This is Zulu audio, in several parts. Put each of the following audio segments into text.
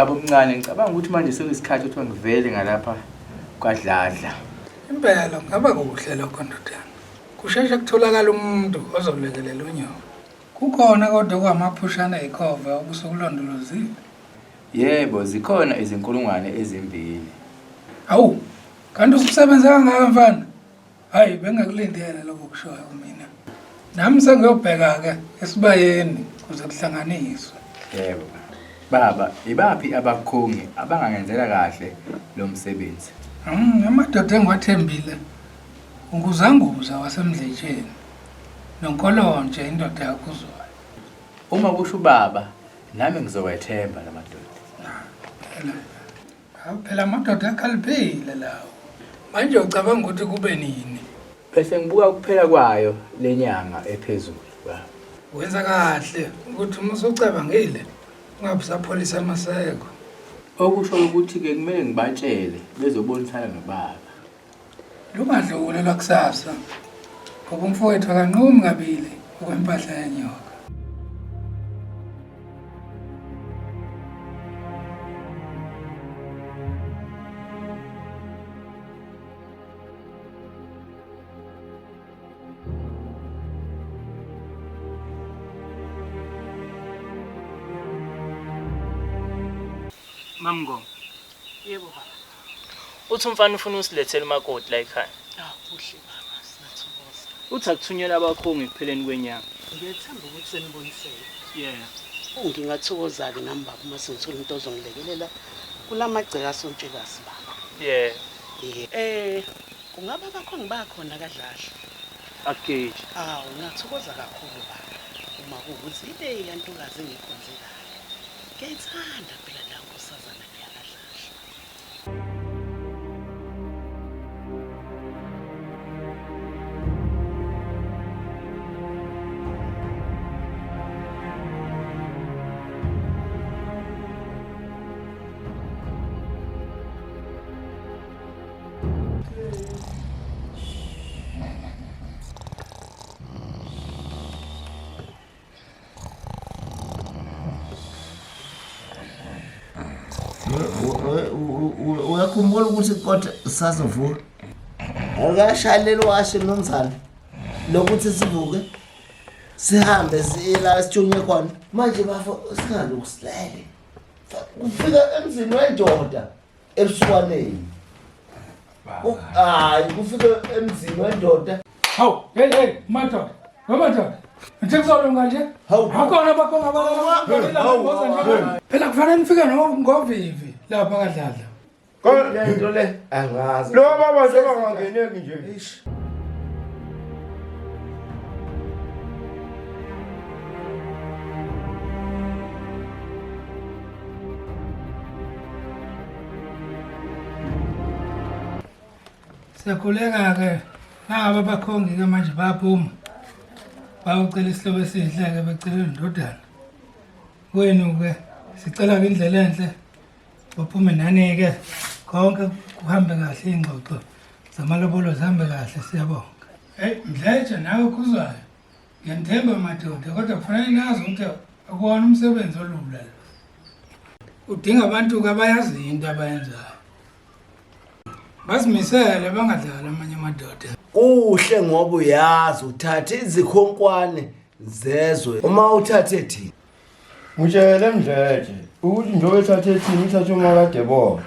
Baba omncane, ngicabanga ukuthi manje sekuyisikhathi ukuthi ngivele ngalapha kwaDladla. Impela kungaba kuhle lokho ndodana. Kusheshe kutholakala umuntu ozolekelela unyoko. Kukhona kodwa okungamaphushana ekhova obusukulondolozile? Yebo, zikhona izinkulungwane ezimbili. Hawu, kanti ususebenze kangaka mfana? Hayi, bengingakulindele lokho kushoyo kumina. Nami sengiyobheka-ke esibayeni kuze kuhlanganiswe. Yebo. Baba, ibaphi abakhongi abangangenzela kahle lo msebenzi? Amadoda engiwathembile uNguzanguza waseMdletsheni noNkolontshe indoda yakuzwayo. Uma kusho ubaba, nami ngizowethemba la madoda. Phela, hawu phela amadoda akhaliphile lawo. Manje ucabanga ukuthi kube nini? Bese ngibuka ukuphela kwayo lenyanga ephezulu baba. Wenza kahle ukuthi uma usucabangile ungabe usapholisa amaseko. Okusho ukuthi-ke kumele ngibatshele bezobonisana nobaba. Lungadluli olwakusasa ngoba umfowethu akanqumi kabili okwempahla yenyoka. Mamngoma. Yebo baba. Uthi umfana ufuna usilethela umakoti la ekhaya. Ah, kuhle baba, siyathokoza. Uthi akuthunyelwa abakhongi ekupheleni kwenyanga. Ngiyethemba ukuthi senibonisene. Yeah. Ngingathokoza-ke nami baba uma sengithola umuntu ozongilekelela kulamagceke asontshikazi baba. Yeah. Yeah. Eh, kungaba abakhongi bakhona kaDladla. Akugeji. Awu, ngingathokoza kakhulu baba uma kuwukuthi ile yantokazi engiyikhonze kabi. Ngiyayithanda phela la nkosazana leya kaDladla. Uyakhumbula ukuthi kodwa sazovuka? Akashayi washi mnumzane lokuthi sivuke sihambe siye la sithunywe khona. Manje bafo singalokhu silele. Kufika emzini wendoda ebusuwaneni. Hayi kufike emzini wendoda. Hawu, hey hey, madoda. Madoda. Ngithe kuzolunga nje. Hawu. Akhona abakhonga abalala. Phela kufanele nifike ngovivi lapha kaDladla. Le nto le angazi. Lo baba nje bangangeneki nje. Eish. Siyakhuleka-ke naba abakhongi-ke manje bayaphuma bayocela isihlobo esihle-ke becela indodana kwenu-ke sicela-ke indlela enhle baphume nani-ke konke kuhambe kahle iy'ngxoxo zamalobolo zihambe kahle siyabonga. Eyi Mdletshe nawe Khuzwayo ngiyanithemba madoda kodwa kufanele nazi ukuthi akuwona umsebenzi olula lo. Udinga abantu-ke abayaziyo into abayenzayo. Bazimisele bangadlali amanye amadoda. Kuhle ngoba uyazi uthathe izikhonkwane zezwe uma uthathe thina. Ngitshele Mdletshe ukuthi njengoba ethathe thina uthathe umakade bona.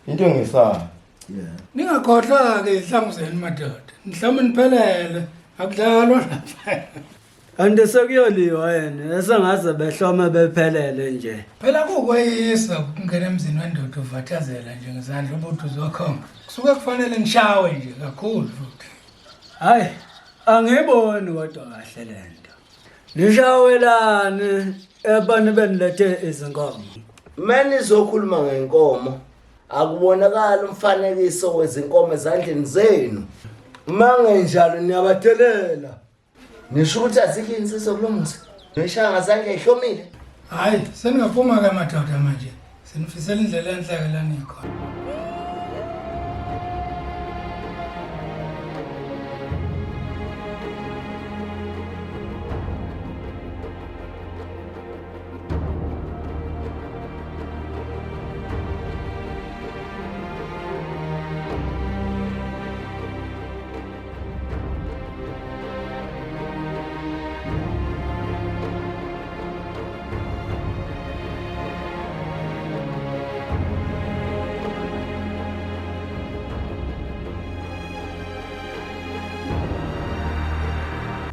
Into engesayo. Yeah. Ningakhohlwa-ke izihlangu zenu madoda. Mhlawumbe niphelele akudlalwa lapha. Kanti sekuyoliwa yena esengaze behlome bephelele nje. Phela kukweyisa ukungena emzini wendoda uvathazela nje ngezandla ubuthi uzokhomba. Kusuke kufanele nishawe nje kakhulu futhi. Hayi, angiboni kodwa kahle lento. Nishawelani ebani benilethe izinkomo. Manizokhuluma ngenkomo akubonakali umfanekiso wezinkomo ezandleni zenu. Mangenjalo niyabadelela. Nisho ukuthi azikho insizwa kulo muzi. Nishaya ngazandla ehlomile. Hayi, seningaphuma-ke madoda manje. Sinifisela indlela enhle-ke la nikhona.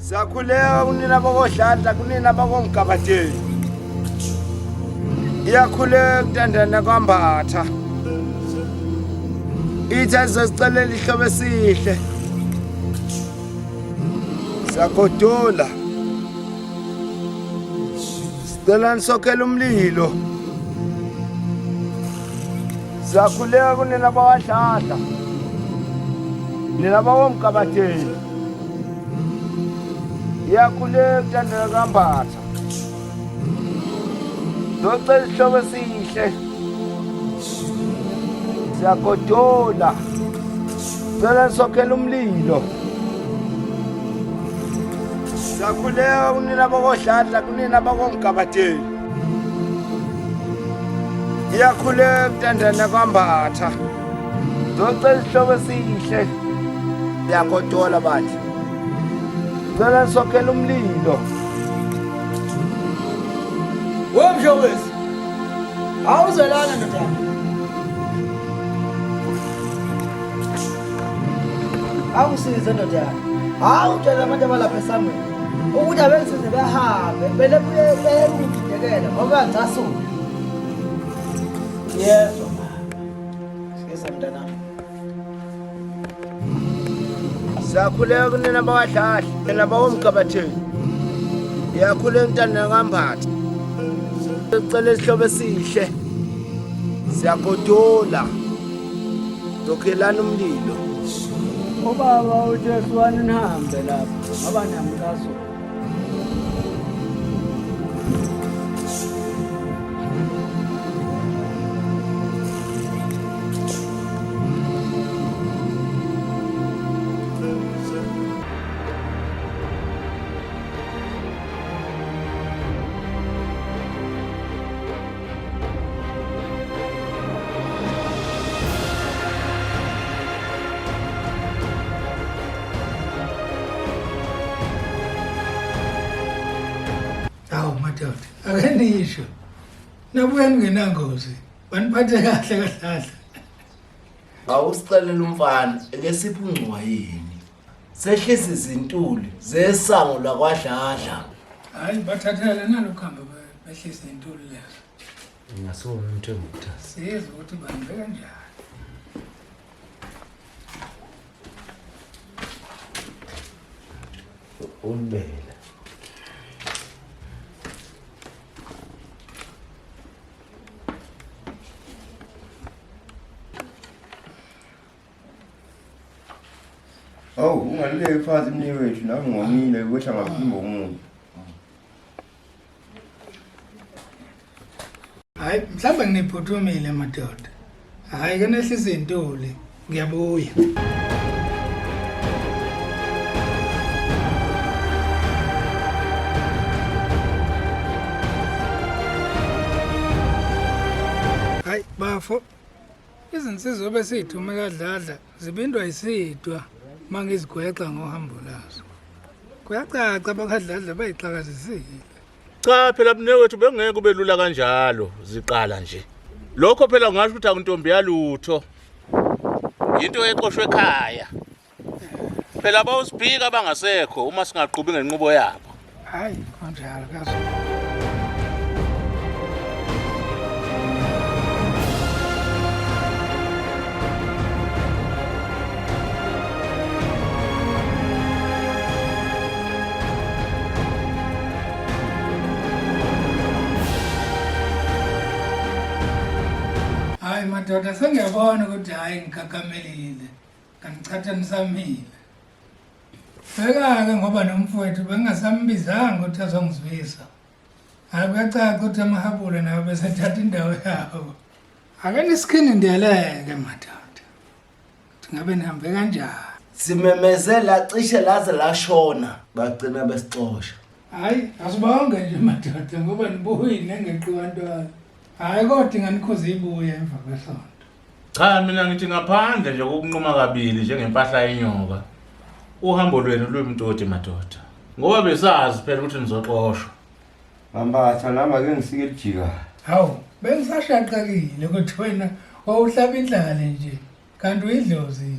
Siyakhuleka kunina bakoDladla kunina bakoMgabadeli. Iyakhuleka intandane kwaMbatha. Ithi azosicelela ihlobo esihle. Siyagodola. Sicela nisokhele umlilo. Siyakhuleka kunina bakwaDladla. Nina bakoMgabadeli. Iyakhuleka intandane kaMbatha. Zocela isihlobo esihle. Siyagodola. Cela nisokhele umlilo. Siyakhuleka kunina bakoDladla kunina bakoMgabadeli. Iyakhuleka intandane kwaMbatha. Zocela isihlobo esihle. Siyagodola bandla. Cela nisokhele umlilo. Wemshowezi. Awuzelana ndodana. Awusize ndodana. Hawu utshela abantu abalapha esangweni ukuthi abengisize behambe bele buye beyengididekela ngoba ngicasula. Yezwa baba. Siza mntanami. Siyakhuleka kunina bakwadladla, nina bakomgqabatheni. Iyakhuleka intandane kaMbatha. Sicela isihlobo esihle. Siyagodola. Zokhelana umlilo. Ubaba uthe suwani nihambe lapha ngoba niyamcasula. Hawu madoda, ake nisho. Nabuya ningenangozi. Baniphathe kahle kahlahla. Awusicelela umfana eke siphe ungcwa yini. Sehlisa izintuli zesango lakwaDladla. Hayi bathathele nalokuhamba behlisa intuli lezo. Ngingasona umuntu engukuthatha. Sizwe ukuthi bahambe kanjani. Ulibele. Awu ungalibeki phansi mnewethu nami ngomile kwehla ngaphimbo umuntu. Hayi mhlawumbe nginiphuthumile madoda. Hayi ke nehlisa intuli ngiyabuya. Hayi bafo izinsizwa besithume kadladla zibindwa isidwa mangizigwexa ngohambo lazo. Kuyacaca bakadladla bayixakazisile. Cha phela mnewethu bengeke kube lula kanjalo ziqala nje. Lokho phela ungasho ukuthi akuntombi yalutho. Into eqoshwe ekhaya. Phela bawusiphika abangasekho uma singaqhubi ngenqubo yabo. Hayi kanjalo kazi. Hayi madoda sengiyabona ukuthi hayi ngikakamelile kangichathani nisamile. Bheka-ke ngoba nomfowethu bengingasambizanga ukuthi azongizwisa. Hayi kuyacaca ukuthi amahabula nawo besethatha indawo yawo. Ake nisikhinindeleke madoda. Ukuthi ngabe nihambe kanjani? Simemezela cishe laze lashona bagcina besixosha. Hayi asibonge nje madoda ngoba nibuyile nengeqiwa ntwala. Hayi kodwa inganikhuza ibuye emva kwesonto. Cha mina ngithi ngaphandle nje kokunquma kabili njengempahla yenyoka. Uhambo lwenu luyimtoti madoda. Ngoba besazi phela ukuthi nizoxoshwa. Mambatha nami ake ngisike elijika. Hawu, bengisashaqekile ukuthi wena wawuhlaba indlale nje kanti uyidlozi.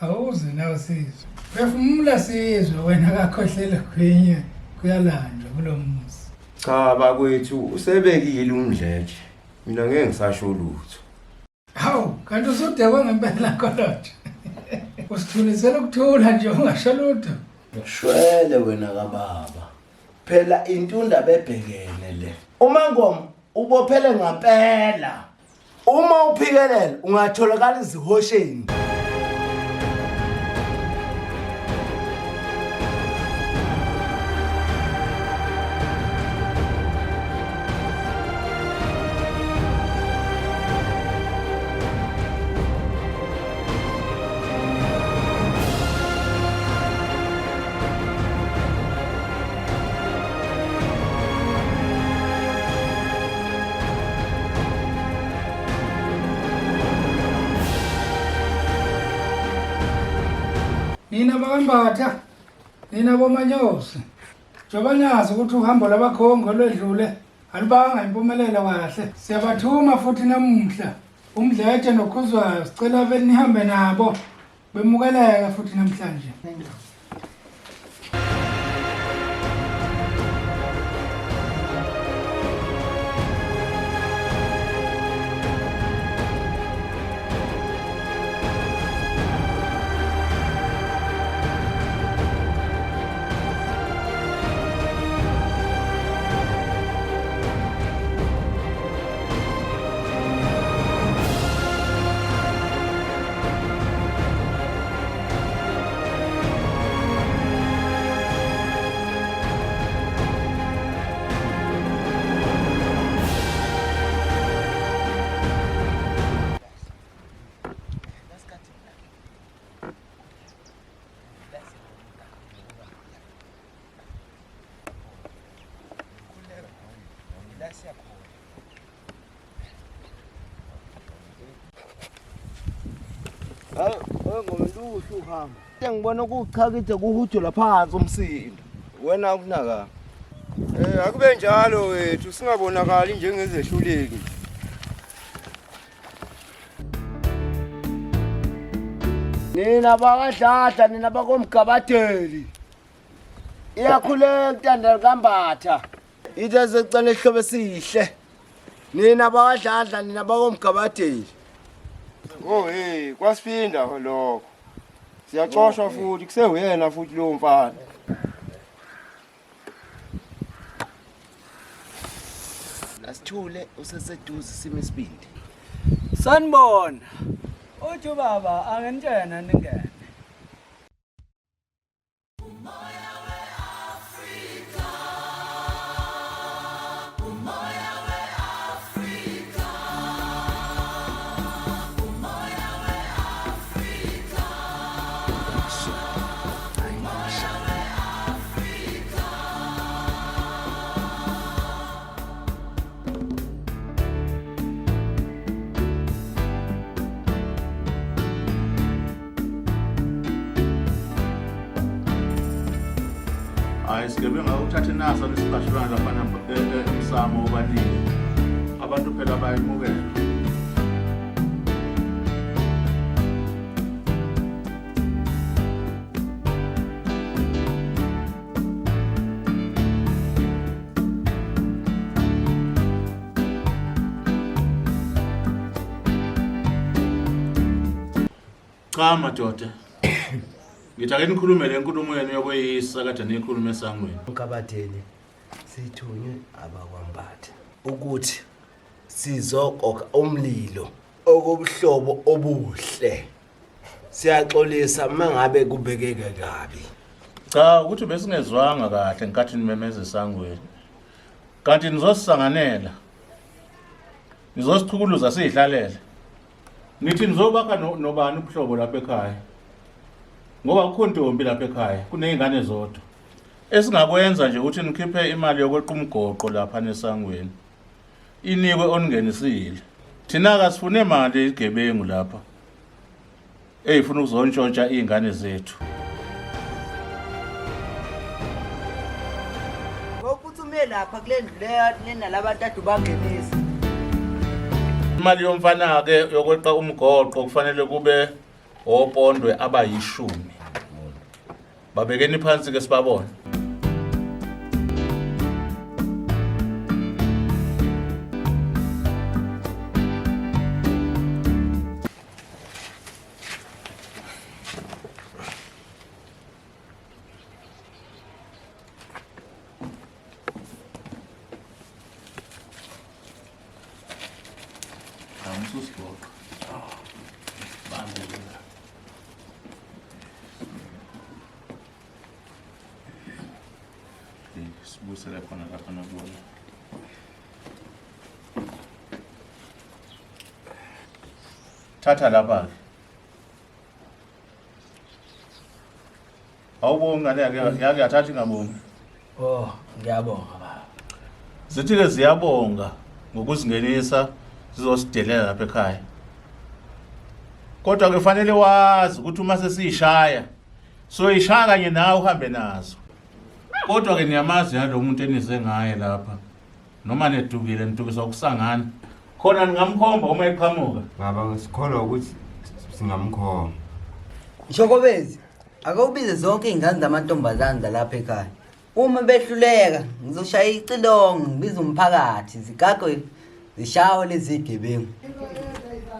Awuze nawe sizwe. Phefumula sizwe wena kakhohlele khwinye kuyalanjwa kulo muzi. Cha bakwethu usebekile umdletshe. Mina ngeke ngisasho lutho. Hawu, kanti usudekwe ngempela Kolotsha. Usithulisela ukuthula nje ungasho lutho. Shwele wena kababa. Phela intunda bebhekene le. Uma ngoma ubophele ngampela. Uma uphikelela ungatholakala izihosheni. Nina bakaMbatha, nina boManyosi. Njengoba nazi ukuthi uhambo lwabakhongi olwedlule alubanga impumelelo kahle. Siyabathuma futhi namuhla uMdletshe noKhuzwayo sicela nihambe nabo bemukeleke futhi namhlanje. Hayi, ngomluhlu uhamba. Ngibona kuchakide kuhujula phansi umsindo. Wena ukunaka. Eh akube njalo wethu singabonakali njengezehluleki. Nina bakadladla nina bakomgabadeli. Iyakhuleka intanda likaMbatha. Ithe secela ihlobo esihle. Nina bakadladla nina bakomgabadeli. Oh hey, kwasiphinda lokho. Siyaxoshwa futhi kusewuyena futhi lowo mfana. Asithule useseduze sime isibindi. Sanibona. Uthi ubaba anginitshena ningene. Hayi sigebengu akuthathe naso lesiqashulana laphana emsamo obaningi. Abantu phela bayimukela. Cha madoda. Ngithi ake nikhulume le nkulumo yenu yokweyisa kade niyikhulume esangweni. Mgabadeli sithunywe abakwaMbatha ukuthi sizokoka umlilo okobuhlobo obuhle. Siyaxolisa mangabe kubekeke kabi. Cha ukuthi besingezwanga kahle ngenkathi nimemeza esangweni. Kanti nizosisanganela. Nizosichukuluza siyihlalele. Nithi nizobakha nobani ubuhlobo lapha ekhaya? Ngoba akukho ntombi lapha ekhaya, kuney'ngane zodwa. Esingakwenza nje ukuthi nikhiphe imali yokweqa umgoqo lapha nesangweni. Inikwe oningenisile. Thina kasifune mali igebengu lapha. Eyifuna ukuzontshontsha iy'ngane zethu. Ngokuthi ume lapha kule ndlu leyo ninalabantu ade ubangenisa. Imali yomfana-ke yokweqa umgoqo kufanele kube Opondwe abayishumi. Babekeni phansi ke sibabone. Awususigoqa. Bambe la. Sibuyisele khona lapha nakubona. Thatha lapha ke. Awubongi ngane yake yake yathatha ingabongi. Oh, ngiyabonga baba. Zithi ke ziyabonga ngokuzingenisa zizosidelela lapha ekhaya. Kodwa ke fanele wazi ukuthi uma sesiyishaya soyishaya kanye nawe uhambe nazo. Kodwa ke niyamazi yalo muntu enize ngaye lapha. Noma nedukile nidukiswa ukusangana. Khona ningamkhomba uma eqhamuka. Baba ngisikholwa ukuthi singamkhomba. Mshokobezi, ake ubize zonke iy'ngane zamantombazane zalapha ekhaya. Uma behluleka, ngizoshaya icilongo ngibize umphakathi zigagwe zishawe lezi gebengu.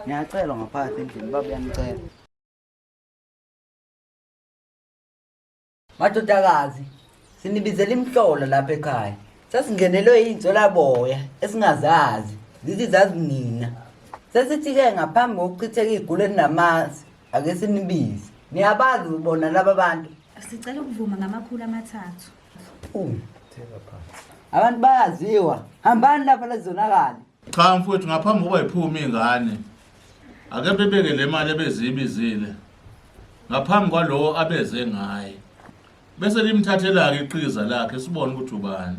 Ngiyacelwa ngaphansi endlini, baba uyanicela. Madodakazi, sinibizela imihlola lapha ekhaya. Sesingenelwe iy'nswelaboya esingazazi, zithi zazi nina. Sesithi-ke ngaphambi kokuchitheka iy'guli elinamasi, ake sinibize. Niyabazi bona laba bantu. Sicela ukuvuma ngama-300. Abantu bayaziwa. Hambani lapha lezonakali. Cha mfowethu ngaphambi kokuba iphume ingane. Ake bebeke le mali ebeziyibizile. Ngaphambi kwalowo abeze ngaye. Bese limthathela-ke iqhiza lakhe sibone ukuthi ubani.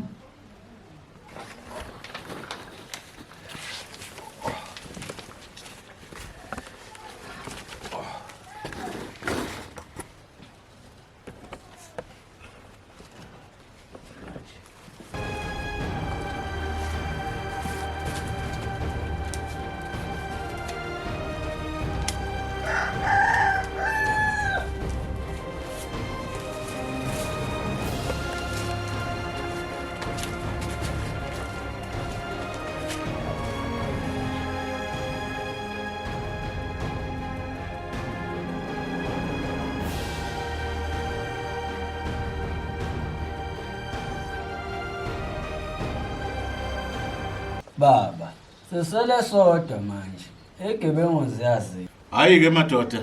Baba, sisele sodwa manje. Igebengu ziyazi. Hayi-ke madoda,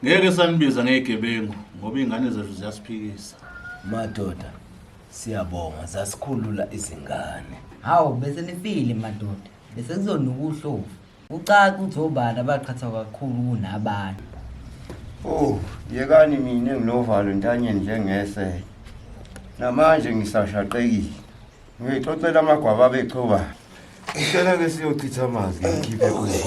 ngeke sanibiza ngezigebengu ngoba iy'ngane zethu ziyasiphikisa. Madoda, siyabonga zasikhulula izingane. Hawu bese nifile madoda. Bese kuzonuka uhlovu. Kucaca ukuthi obani abaqhatha kakhulu kunabanye. Oh, yekani mina nginovalo ntanyeni njengese. Namanje ngisashaqekile. Ngixoxela amagwaba abechoba. Ngicela ke siyochitha amanzi ngikhiphe kuzo.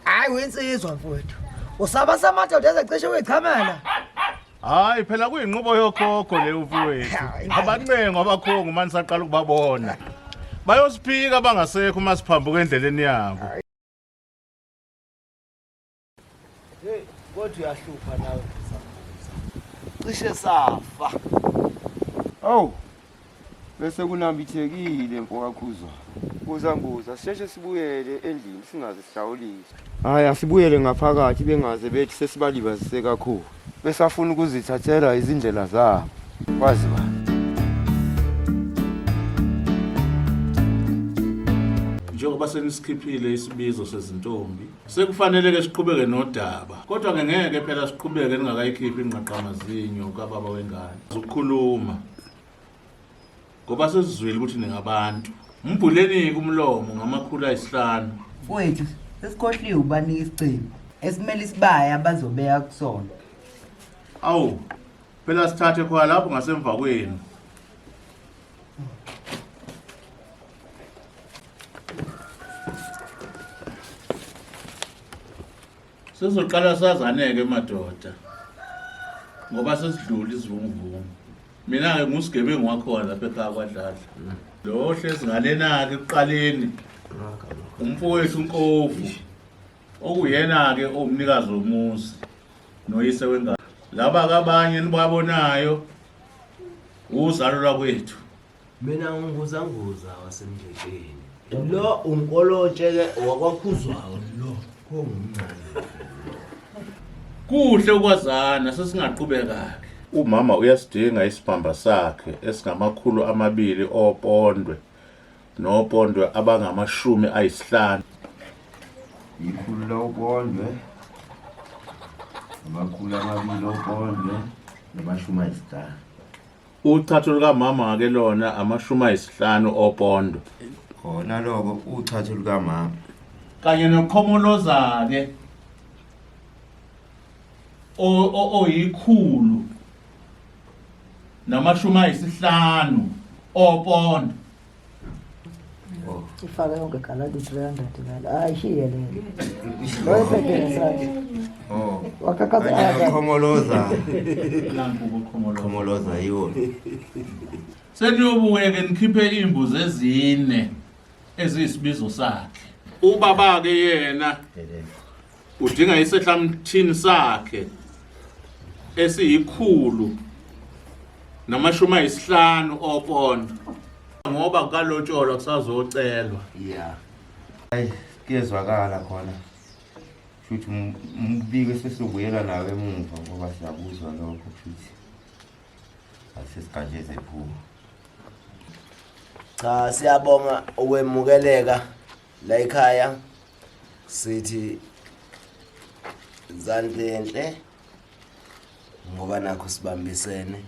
Hayi winsizwa mfowethu. Usaba samadoda ezecishe uyichamela. Hayi phela kuyinqubo yokhokho leyo mfowethu. Abancengo abakhongo uma nisaqala ukubabona. Bayosiphika abangasekho uma siphambuka endleleni yabo. Hey, kodwa uyahlupha nawe Cishe safa. Awu. Bese kunambithekile mfokakhuzwa. Buza mbuza, sisheshe sibuyele endlini singaze sihlawuliswe. Hayi asibuyele ngaphakathi bengaze bethi sesibalibazise kakhulu. Besafuna ukuzithathela izindlela zabo. Kwazi ba. Njengoba senisikhiphile isibizo sezintombi, sekufanele ke siqhubeke nodaba. Kodwa ke ngeke phela siqhubeke ningakayikhiphi ingqaqamazinyo kababa wengane. Ukukhuluma. Ngoba sesizwile ukuthi ningabantu. Mbhuleni-ke umlomo ngama-500. Mfowethu, sesikhohliwe ubanika isicebo esimele isibaya abazobeka kusona. Awu, phela sithathe khona lapho ngasemva kwenu. Sizoqala sazaneke madoda. Ngoba sesidlula isivunguvungu. Mina-ke ngusigebengu wakhona lapha ekhaya kwaDladla. Lo hlezi ngalena-ke ekuqaleni umfowethu uNkovu okuyena-ke owumnikazi womuzi noyise wengane. Laba-ke abanye enibabonayo uzalo lwakwethu. Mina nginguzanguza wasemndletsheni. Lo unkolotshe-ke wakwaKhuzwayo lo ongumncane. Kuhle ukwazana sesingaqhubeka-ke. Umama uyasidinga isibhamba sakhe esingamakhulu amabili opondwe nopondwe abangamashumi ayisihlanu. Ikhulu lopondwe, amakhulu amabili opondwe namashumi ayisihlanu. Uchatho lukamama ke lona amashumi ayisihlanu opondo. Khona lokho uchatho lukamama. Kanye nokhomoloza ke oyikhulu namashumi ayisihlanu opondo. Ifake yonke galadi 300 ngale. Hayi shiye leyo. Lo ephethe ngesandla. Oh. Wakakaza Kanye nokhomoloza. Nanku ukhomoloza. Khomoloza yiwo. Seniyobuye-ke nikhiphe iy'mbuzi ezine eziyisibizo sakhe. Ubaba-ke yena udinga isehlamthini sakhe esiyikhulu namashumi ayisihlanu opondo ngoba kukalotsholwa kusazocelwa. Yeah. Hayi kuyezwakala khona. Shuthi umbiko esesizobuyela nawo emuva ngoba siyakuzwa lokho shuthi. Asesigaje zephuma. Cha siyabonga ukwemukeleka la ekhaya sithi zandlenhle ngoba nakho sibambisene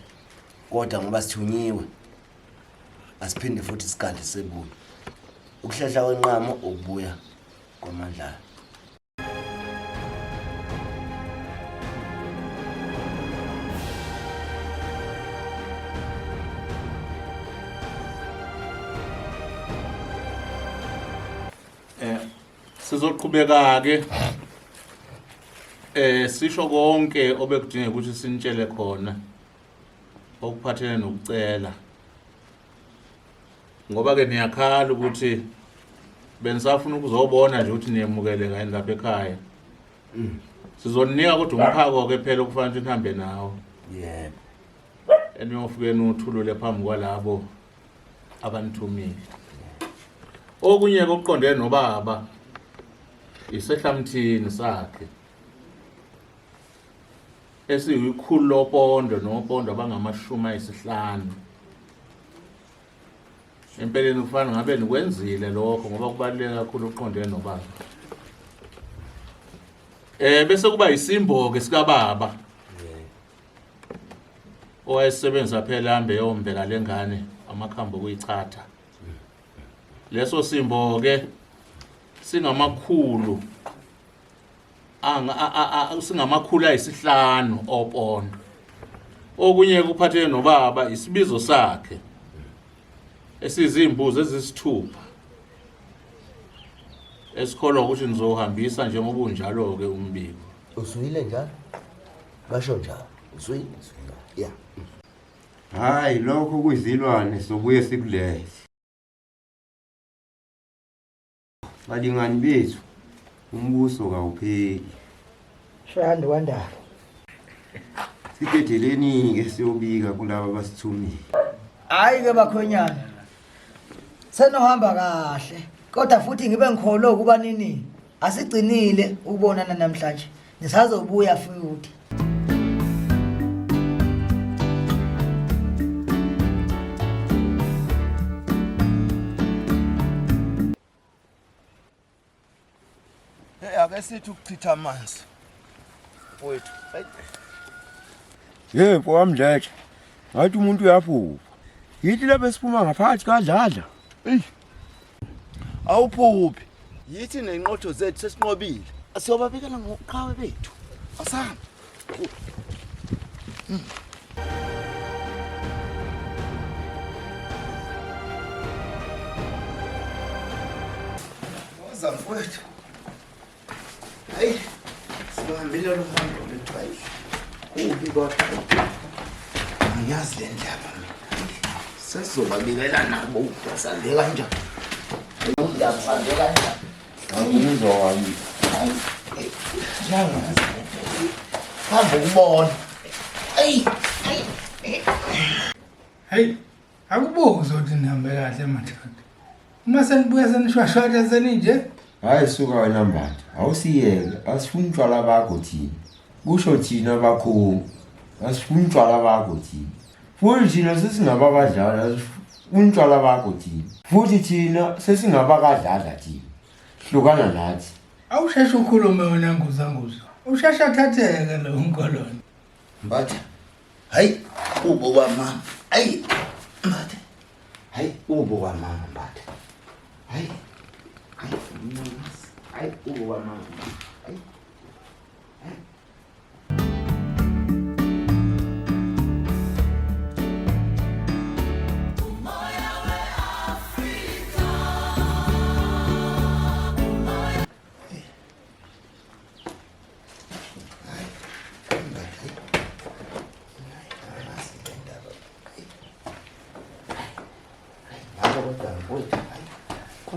kodwa ngoba sithunyiwe asiphinde futhi sigadle sebuye ukuhlehla kwenqamo ukubuya kwamandlalo. Eh sizoqhubeka ke eh sisho konke obekudingeka ukuthi sinitshele khona okuphathelene nokucela ngoba ke niyakhala ukuthi benisafuna ukuzobona nje ukuthi niyemukeleka yini lapha ekhaya sizoninika kodwa umphako ke phela okufanele ukuthi nihambe nawo yebo eniyofike niwuthulule phambi kwalabo abanithumile okunye okuqondene nobaba isehlamthini sakhe esiyikhulu lopondo nopondo abangamashumi ayisihlanu empeleni kufanele ngabe nikwenzile lokho ngoba kubaluleke kakhulu uqondene nobaba eh bese kuba isimbo ke sikababa owayesebenza phela hambe yombeka lengane amakhambi okuyichatha leso simbo ke singamakhulu singamakhulu ayisihlanu opondo okunye kuphatheke nobaba isibizo sakhe esizimbuzi ezisithupha esikholwa ukuthi nizohambisa njengoba unjalo-ke umbiko Uzwile njalo? Basho njalo. Uzwile? Yeah. Hayi lokho kuyizilwane sobuye sikulethe. Balingani bethu umbuso kawupheli. Shayandi wandalo. Sidedeleni-ke siyobika kulaba abasithumile. Hayi ke bakhwenyana. Senohamba kahle. Kodwa futhi ngibe ngikholwe ukuba nini asigcinile ukubonana namhlanje. Nisazobuya futhi. Hey ake sithi ukuchitha amanzi. Mfowethu. Hayi. Hey mfowami Mdletshe. Ngathi umuntu uyaphupha. Yithi lapho esiphuma ngaphathi kaDladla. Eyi. Awuphuphi. Yithi nenqotho zethu sesinqobile. Siyobabikela ngoqhawe bethu. Asambe. Woza mfowethu. Hayi. Sibambile lo hambo lethu hayi. Kubi kodwa. Angiyazi le ndaba mina. Sesizobabikela nabo ukuthi sambe kanjani. Udaba sambe kanjani. Ngizwa wami. Hamba ukubona. Ayi. Hey, akubuze ukuthi nihambe kahle madoda. Uma senibuya senishwashwatha seninje. Hayi suka wena Mbatha, awusiyeke, asifuni utshwala bakho thina. Kusho thina bakhongi, asifuni utshwala bakho thina. Futhi thina sesingababadlali, asifuni utshwala bakho thina. Futhi thina sesingabakadladla thina. Hlukana nathi. Awusheshe ukhulume wena nguzanguza. Usheshe athatheke lo nkoloni. Mbatha. Hayi, ubo kwamama. Hayi. Mbatha. Hayi, ubo kwamama Mbatha. Hayi. Hayi, hayi ubo kwamama. Hayi.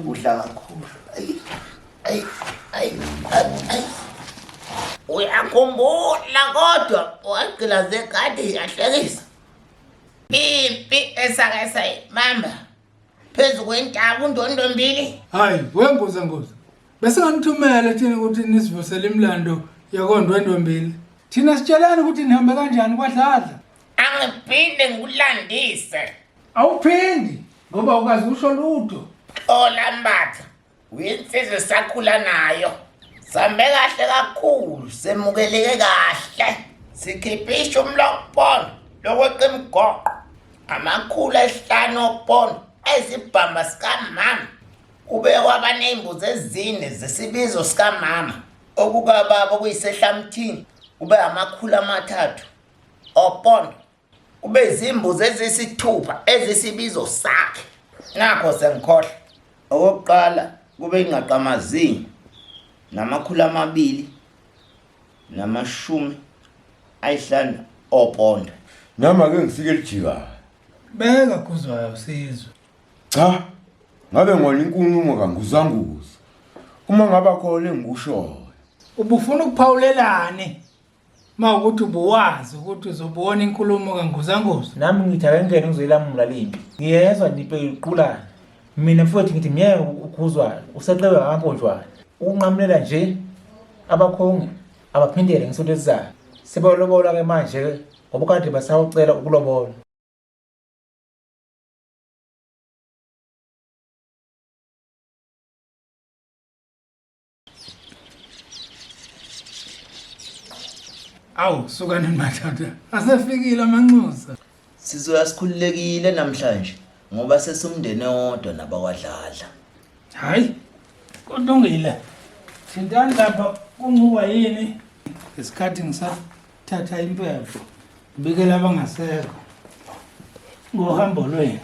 Udla kakhulu. Ayi, ayi, ayi, ayi. Uyakhumbula kodwa wagqilaze kade yahlekisa. Impi esake sayibamba phezu kwentaba uNdondombili. Hayi, wenguza nguza. Bese nganithumela thina ukuthi nisivusele imilando yakondwendwembili. Thina sitshelani ukuthi nihambe kanjani kwadladla. Angiphinde ngikulandise. Awuphindi ngoba ukazi usho lutho. Xola Mbatha, uyinsizwa esakhula nayo. Sambe kahle kakhulu, semukeleke kahle. Sikhiphe ishumi lokupondo lokweqa imigoqo. Amakhulu esihlanu opondo ezibhamba sikamama. Kube kwaba ney'mbuzi ezine zesibizo sikamama. Okukababa okuyisehlamthini kube amakhulu amathathu opondo. Kube izimbuzi eziyisithupha ezisibizo sakhe. Nakho sengikhohlwa. Okokuqala kube ingqaqamazinyo 250 opondo. Nami ake ngifike elijikayo. Beka Khuzwayo sizwe. Cha, ngabe ngona inkulumo kaNguzanguza. Uma ngaba khona engikushoyo. Ubufuna ukuphawulelani? Uma ukuthi ubuwazi ukuthi uzobona inkulumo kaNguzanguza. Nami ngithi ake ngingene ngizoyilamula lempi. Ngiyezwa nipe iqulana. Mina mfowethu ngithi myeke uKhuzwayo useqebe ngamamponjwana. Ukunqamulela nje abakhongi abaphindele ngesonto elizayo. Sebeyolobola ke manje ke ngoba kade basawucela ukulobola. Awu sukani madoda. Asefikile amanxusa. Sizoya sikhululekile namhlanje ngoba sesumndeni owodwa nabakwadladla. Hayi. Kulungile. Thintani lapha kuncuba yini? Isikhathi ngisathatha impepho. Ngibikela abangasekho ngohambo lwenu.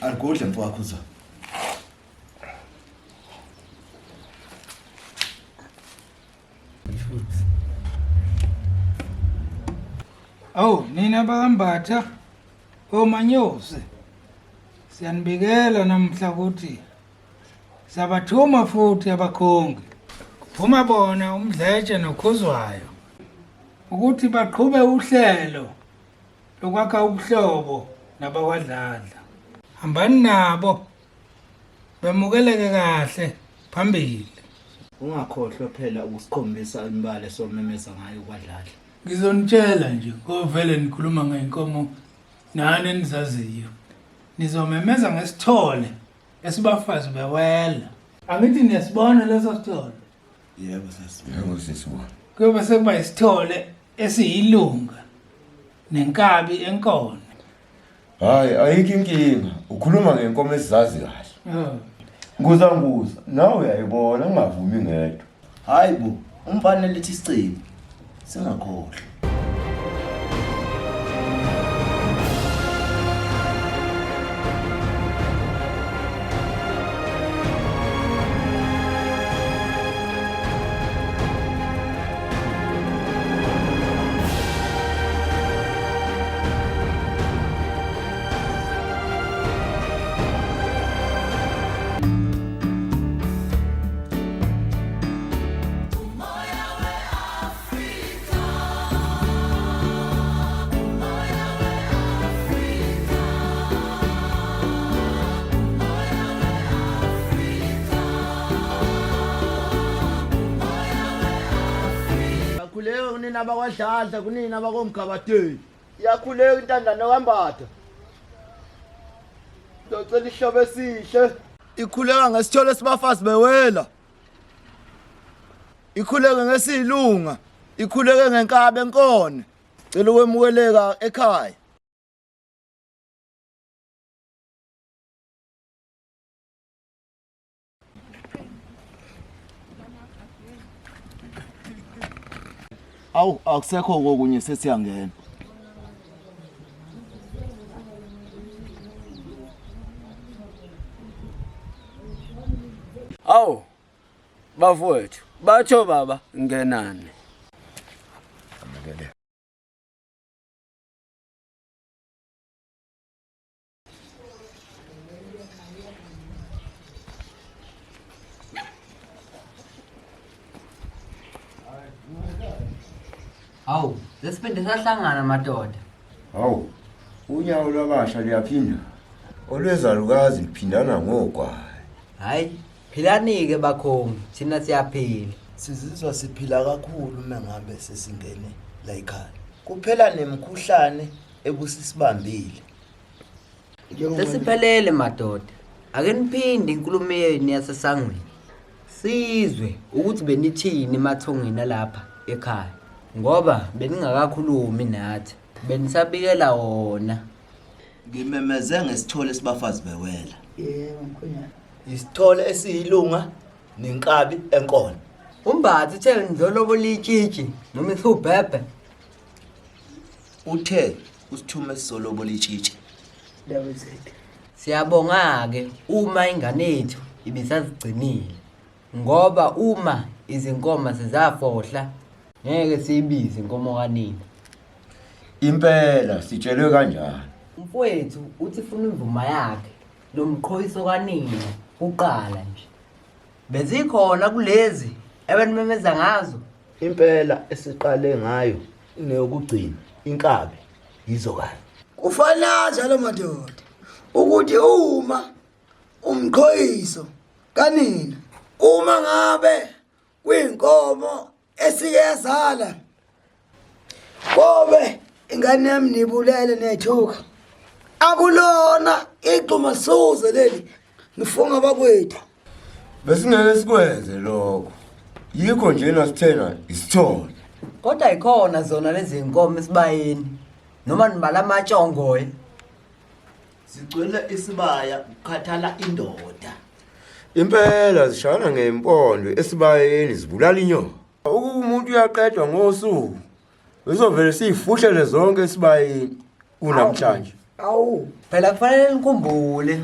Alikudle mfowakho uzwa. Awu nina bakambatha omanyosi siyanibikela namhla ukuthi sabathuma futhi abakhongi kuphuma bona umdletshe nokhuzwayo ukuthi baqhube uhlelo lokwakha ubuhlobo nabakwadladla. Hambani nabo bemukeleke kahle phambili. Ungakhohlwa phela ukusikhombisa imibala esomemeza ngayo kwadladla. Ngizonitshela nje kovele nikhuluma ngey'nkomo nani enizaziyo. Nizomemeza ngesithole esibafazi bewela. Angithi niyasibona leso sithole? Yebo sesi. Yebo sesibona. Kuyobe sekuba isithole esiyilunga nenkabi enkone. Hayi ayikho inkinga, ukhuluma ngenkomo esizazi kahle. Oh. Nguza nguza, nawe uyayibona ungavumi ngedwa. Hayi bo, umfana lithi isicebi. Singakhohlwa. Kunina bakwaDladla, kunina bakoMgabadeli. Iyakhuleka intandane kaMbatha. Ngizocela isihlobo esihle. Ikhuleka ngesithole sibafazi bewela. Ikhuleke ngesilunga, ikhuleke ngenkabe enkone. Cela ukwemukeleka ekhaya. Awu akusekho kokunye sesiyangena. Awu bafowethu batho baba ngenani. Amukele. Hawu, sesiphinde sahlangana madoda. Hawu, unyawo lwabasha luyaphinda. Olwezalukazi luphindana ngogwayi. Hayi, philani-ke bakhongi, thina siyaphila. Sizizwa siphila kakhulu uma ngabe sesingene la ekhaya. Kuphela nemikhuhlane ebusisibambile. Sesiphelele madoda. Ake niphinde inkulumo yenu yasesangweni. Sizwe ukuthi benithini emathongeni alapha ekhaya. Ngoba beningakakhulumi nathi. Benisabikela wona. Ngimemeze ngesithole sibafazi bewela. Yebo mkhwenyana. Isithole esiyilunga nenkabi enkona. Umbathi uthe ngizolobola itshitshi noma isubhebhe. Uthe usithume sizolobola itshitshi. Ndaba zethu. Siyabonga-ke uma ingane yethu ibisazigcinile ngoba uma izinkomo sezafohla ngeke siyibize inkomo kanina. Impela sitshelwe kanjalo. Umfowethu uthi funa imvuma yakhe nomqhoyiso kanina kuqala nje. Bezikhona kulezi ebenimemeza ngazo. Impela esiqale ngayo neyokugcina inkabi yizo kanye. Kufanele njalo madoda ukuthi uma umqhoyiso kanina uma ngabe kuyinkomo esike yazala kobe ingane yami nibulele niyayithuka akulona igxuma suze leli ngifunga bakwethu Besingeke sikwenze lokho. Yikho nje nasithena isithole. Kodwa yikhona zona lezi nkomo esibayeni noma nibala amatshongoye. Sigcwele isibaya kukhathala indoda. Impela zishayana ngempondo esibayeni zibulala inyoka. Ukuba umuntu uyaqedwa ngosuku Bezovele siyifuhlele zonke esibayeni kunamhlanje. Awu, phela kufanele nikhumbule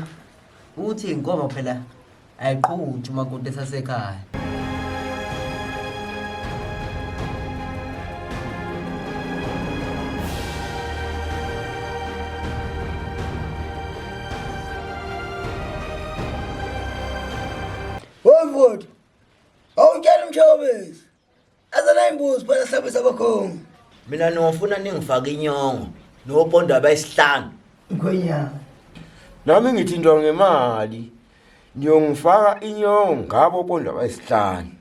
ukuthi inkomo phela ayiqhutshi umakoti esasekhaya. Woy mfowethu, awutshela umshobezi. Azana imbuzi phela sihlabisa abakhongi. Mina nofuna ningifake inyongo nopondo abayisihlanu. Mkhwenyana. Nami ngithintwa ngemali. Niyongifaka inyongo ngabo pondo abayisihlanu.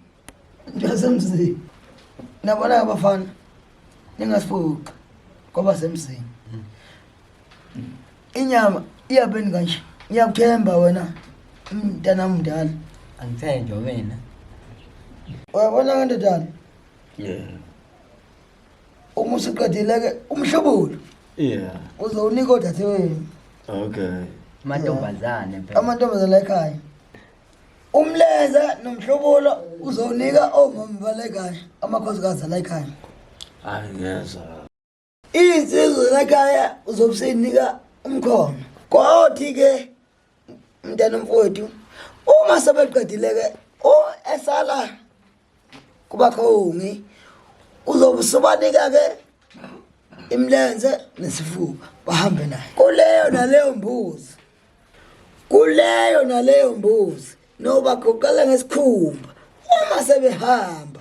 Njasemzini. Nabona abafana ningasifuqi ngoba semzini. Inyama iyabeni kanje. Ngiyakuthemba wena mntanami mdala. Angithenjwa mina. Uyabona ke ndodana? Yeah. Uma usuqedile ke umhlubulo Yeah. uzowunika odadewenu. Okay. Amantombazane phela. Amantombazane la ekhaya. Umlenze nomhlubulo uzowunika omama bala ekhaya, amakhosikazi ala ekhaya. Hayi ngiyezwa. Iy'nsizwa zalakhaya uzobe useyinika umkhono. Kothi-ke mntana mfowethu uma sebeqedile-ke esala kubakhongi uzobe usubanika-ke imilenze nesifuba bahambe naye kuleyo naleyo mbuzi kuleyo naleyo mbuzi nobagoqela ngesikhumba uma sebehamba.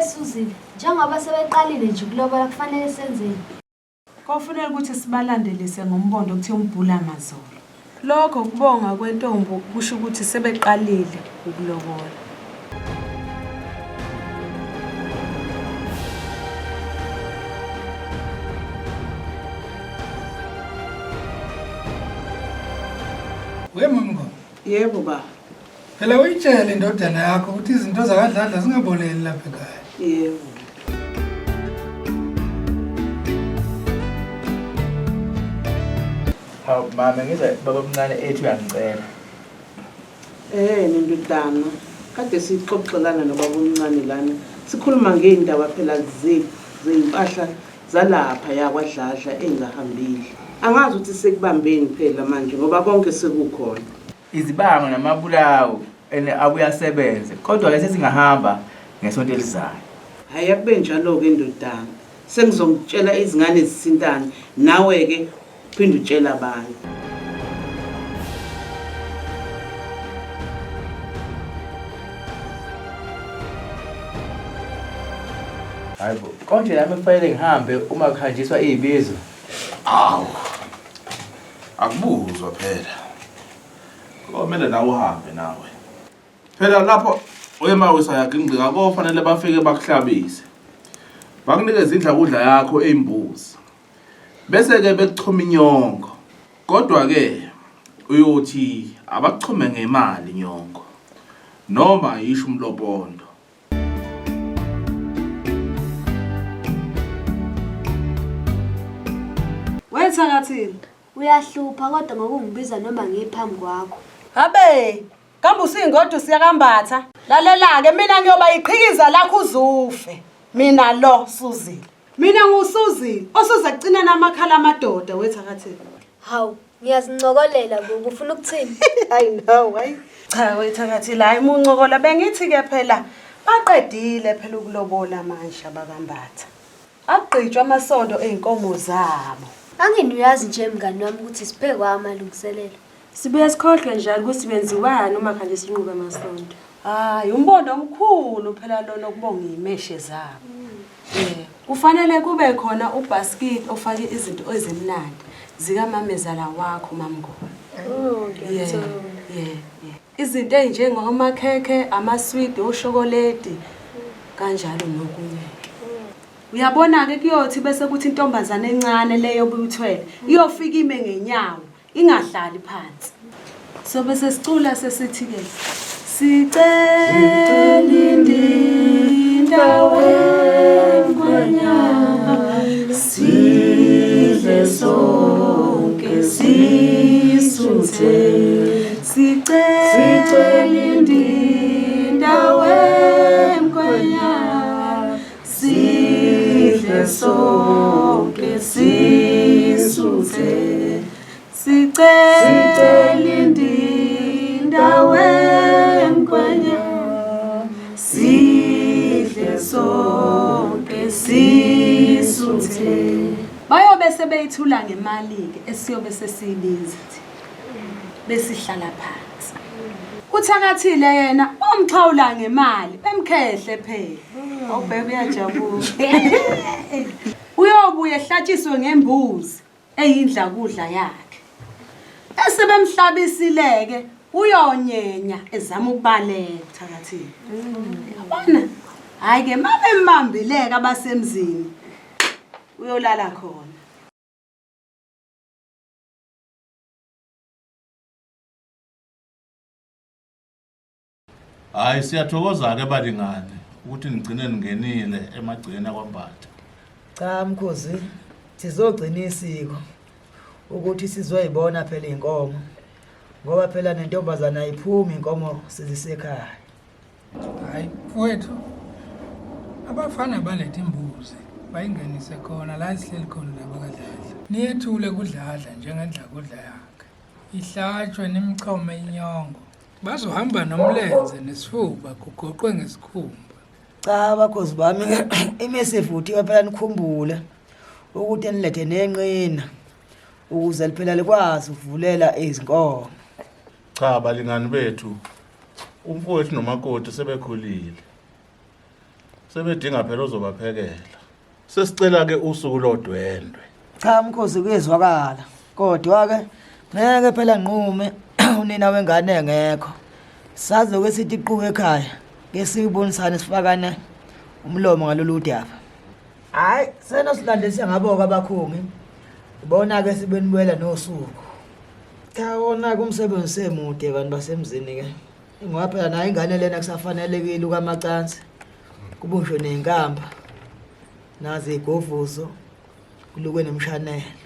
Wesuzile, njengoba sebeqalile nje ukulobola kufanele senzeni? Kofuneka ukuthi sibalandelise ngombondo kuthiwa umbhula amazolo. Lokho kubonga kwentombi kusho ukuthi sebeqalile ukulobola. We mamngoma. Yebo ba. Phela uyitshele indodana yakho ukuthi izinto zakadladla zingaboleli lapha ekhaya. Yebo. Hawu mama ngizwa baba omncane ethi uyangicela. Eh nendodana kade sixoxelana nobaba omncane lana sikhuluma ngey'ndaba phela zey'mpahla zalapha yakwaDladla engahambile. Angazi ukuthi sekubambeni phela manje ngoba konke sekukhona. Izibango namabulawu ene abuye asebenze kodwa ke sesingahamba ngesonto elizayo. Hhayi akube njalo-ke ndodana. Sengizokutshela izingane zithintane nawe-ke uphinde utshele abanye. Hayibo, konje nami kufanele ngihambe uma kuhanjiswa izibizo. Awu. Akubuzwa phela. Komele nawe uhambe nawe. Phela lapho uyemawisa yakhe ingcika kofanele bafike bakuhlabise. Bakunikeze indla kudla yakho eyimbuzi. Bese ke bekuchoma inyongo. Kodwa ke uyothi abakuchome ngemali inyongo. Noma yisho umlobondo. Wethakathini? Uyahlupha kodwa ngokungibiza noma ngiphambi kwakho. Habe, kambe usingodu siyakambatha. Lalela-ke mina ngiyoba yiqhikiza lakho uzufe. Mina lo Suzile. Mina nguSuzile osuze kucinana amakhala amadoda wethakathini. Hawu, ngiyazincokolela kuku ufuna ukuthini? I know, hayi. Cha wethakathile hayi muncokola bengithi ke phela baqedile phela ukulobola manje abakambatha. Agqitshwa amasondo ezinkomo zabo. Angini uyazi nje mngani wami ukuthi sibhekwa amalungiselelo. Sibuye sikhohlwe njalo ukuthi benziwani uma khanje sinquba amasonto. Hayi, umbono omkhulu phela lona okubonga imeshe zabo. Eh, kufanele kube khona ubasket ofake izinto ezimnandi zikamamezala wakho mamngoma. Oh, ngiyathola. Yeah, yeah. Izinto ezinjengomakhekhe, amaswidi, oshokoledi kanjalo nokunye. Uyabona-ke kuyothi bese kuthi intombazane encane leyo obuyithwele iyofika ime ngenyawo ingahlali phansi. Sobe sesicula sesithi-ke sicela indinda wengwenyama sidle sonke sisuthe sicela indinda wengwenyama sidle sonke sisuthe sicela indinda wengwenya sidle sonke sisuthe bayobe sebeyithula ngemali-ke esiyobe sesiyibiza thina besihlala phansi uthakathile yena umxhawula ngemali bemkhehle phela awubheke uyajabula uyobuye ehlatshiswe ngembuzi eyindla kudla yakhe esebemhlabisileke uyonyenya ezama ukubaleka uthakathile yabona hhayi ke mabembambileke abasemzini uyolala khona. Hayi siyathokoza ke balingani ukuthi nigcine ningenile emagcekeni akwaMbatha. Cha mkhozi, sizogcina isiko ukuthi sizoyibona phela inkomo ngoba phela nentombazana ayiphumi inkomo sizisekhaya. Hayi mfowethu, abafana baletha imbuzi bayingenise khona la esihleli khona nabakadladla. Niyethule kudladla njengendlakudla yakhe. Ihlatshwe nimchome inyongo. Bazohamba nomlenze nesifuba kugoqwe ngesikhumba. Cha bakhozi bami imesivuthiwe phela nikhumbule ukuthi nilethe nenqina ukuze liphela likwazi ukuvulela izinkomo. Cha balingani bethu umfowethu nomakoti sebekhulile. Sebedinga phela ozobaphekela. Sesicela ke usuku lodwendwe. Cha mkhosi kuyezwakala. Kodwa ke ngeke phela nqume unina wengane engekho. Sazoke sithi quke ekhaya ke sibonisane sifakane umlomo ngalolu daba. Hayi senosilandisa ngabo-ke abakhongi. Ibona ke sibenibuyela nosuku. Cha wona ke umsebenzi semude bantu basemzini ke. Ngoba phela nayo ingane lena kusafanelekile ukamacansi. Kubunjwe nenkamba. Nazi igovuzo kulukwe nemshanelo.